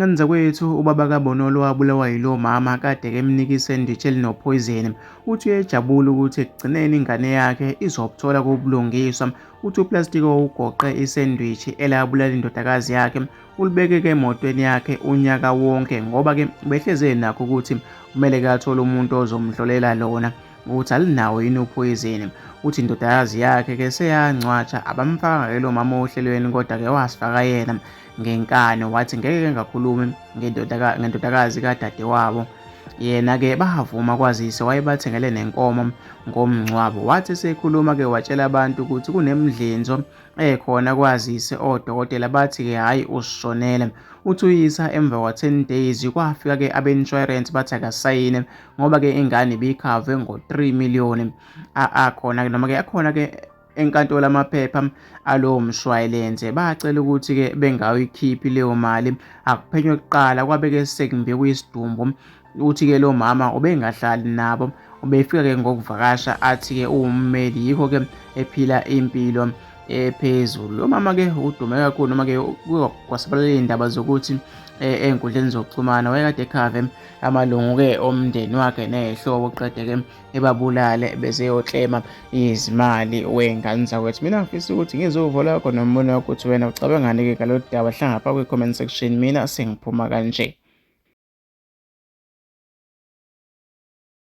Wengane zakwethu, ubaba kaBonolo wabulawa yilo mama kade ke emnika isandwich elinophoyizeni. Uthi uyajabula ukuthi ekugcineni ingane yakhe izobuthola kubulungiswa. Uthi uplastiki owugoqe isandwich elabulala indodakazi yakhe ulibeke ke emotweni yakhe unyaka wonke ngoba ke behleze enakho ukuthi kumele ke athole umuntu ozomhlolela lona ukuthi alinawo yini uphoyizeni. Uthi indodakazi yakhe ke seyangcwatsha, abamfakanga ke lo mama ohlelweni kodwa ke wasifaka yena ngenkani, wathi ngeke ke ngakhulumi ngendodakazi kadadewabo. Yena ke bavuma kwazise wayebathengele nenkomo ngomngcwabo. Wathi esekhuluma ke watshela abantu ukuthi kunemdlinzo ekhona kwazise odokotela bathi ke hhayi usishonele. Uthi uyisa emva kwa-10 days kwafika ke abe-insurance bathi akasayine ngoba ke ingane ibikhavwe ngo-3 million. Akhona ke noma ke akhona ke enkantolo amaphepha alowo mshwayilense, bacela ukuthi-ke bengayikhiphi leyo mali, akuphenywe kuqala kwabe-ke sekumbikwa isidumbu. Uthi-ke lo mama ubengahlali nabo, ubefika-ke ngokuvakasha athi-ke uwummeli, yikho-ke ephila impilo ephezulu. Lo mama-ke udume kakhulu noma-ke kwasabalala iy'ndaba zokuthi ey'nkundleni zokuxhumana wayekade ekhave amalungu-ke omndeni wakhe ney'hlobo, qede-ke ebabulale bese eyoklema izimali wey'ngane zakwethu. Mina ngifisa ukuthi ngizwe uvo lwakho nombono wakho ukuthi wena ucabangani-ke ngalolu daba. Hlangapha kwi-comment section, mina sengiphuma kanje.